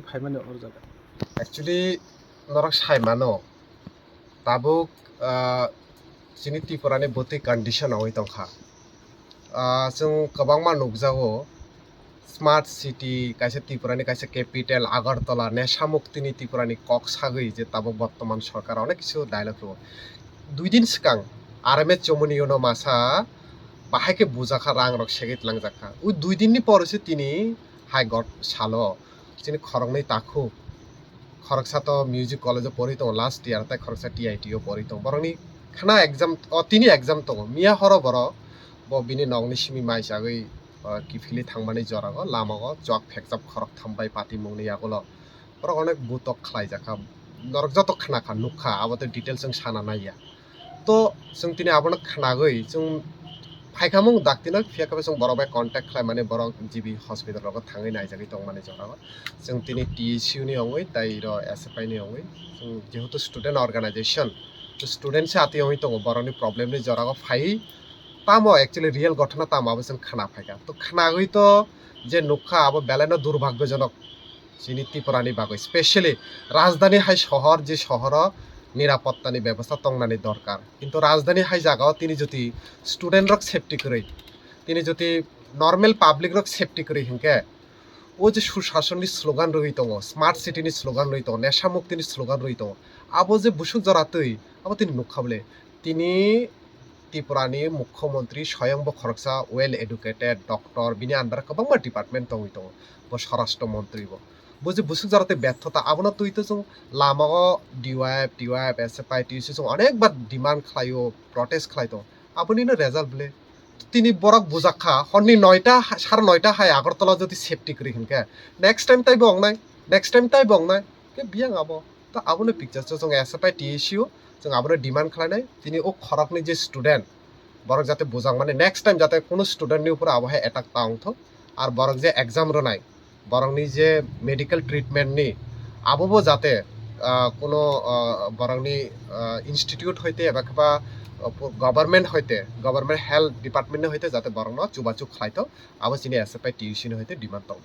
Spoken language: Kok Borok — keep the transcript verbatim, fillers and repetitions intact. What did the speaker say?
Phaimani oro jaga. Actually, norok sai mano, tabuk, ah, chini Tripura ni bwtwi condition oi tongkha. Ah, chwng kwbangma nukjago, smart city, kaisa Tripura ni kaisa capital Agartala, nesha muktini Tripura ni kok sagwi je tabuk bortoman sorkar onek kisu dialogue rwo. Dui din swkang R M S Chomoni uno masa bahai khe bujakha, rang rok segwi tlangjak kha. O dui din ni pore se tini hai got salo chini khoroknwi takhuk, khoroksa to music college o pori tongo last year, tei khoroksa T I T o pori tongo. Borokni khna exam, o tini exam tongo, miya horo borok bo bini nokni simi mai chagwi, o, kiphilwi thangmani jorao lamao chwk phekjak khoroktham bai patimungni yagulo. Borok onek butok khlaijakha, norok joto khna kha, nuk kha, abo tei details wng sana naiya. To chwng tini abono khnagwi chwng phaikhamung daktino, phiya khe chwng borok bai contact khlaimani, borok G B hospital rogo thangwi naijagwi tongmani jorao. Chwng tini T S U ni wngwi tei ro S F I ni wngwi, chwng jehetu student organization, student se ati wngwi tongo, borokni problem ni jorao phaiwi tamo actually real ghotona tamo abo chwng khna phaikha. To khnagwi to je nukha abo belaino durbhagyojonok. Chini Tripura ni bagwi, specially rajdhani hai sohor, je sohoro nirapotta ni bebostha tongnani dorkar, kintu rajdhani hai jagao tini jodi student rok safety kwrwi, tini jodi normal public rok safety kwrwi hinkhe, o je susasonni slogan rwgwi tongo, smart city ni slogan rwgwi tongo, nesha mukti ni slogan rwgwi tongo, abo je busuk jora twi abo tini nukha bole. Tini Tripura ni Mukhyamantri soyang bo khoroksa well educated doctor, bini under kwbangma department tongwi tongo, bo Swarashtra Mantri bo. Bo je busuk jora tei bethota, abono twi to chwng lamao D Y F, T Y F, S F I, T U C chwng onek bar demand khlaio, protest khlai tongo. Aboni no result bole. Tini borok bujak kha, horni noita, sare noita hai Agartala jodi safety kwrwi hinkhe, next time taibo wngnai, next time taibo wngnai, khe biyang abo. To abono picture so chwng S F I T S U, chwng abono demand khlainai, tini o khoroknwi je student, borok jate bujak mani, next time jate kuno student ni upor abo hai attack ta wngthok, ar borok je exam rwnai, borokni je medical treatment ni, abobo jate, ah, kuno, ah, borokni, ah, institute hoite eba khe ba, ah, government hoite, government health department ni hoite jate borokno chubachu khlaithok, abo chini S F I T U C ni hoite demand tongo.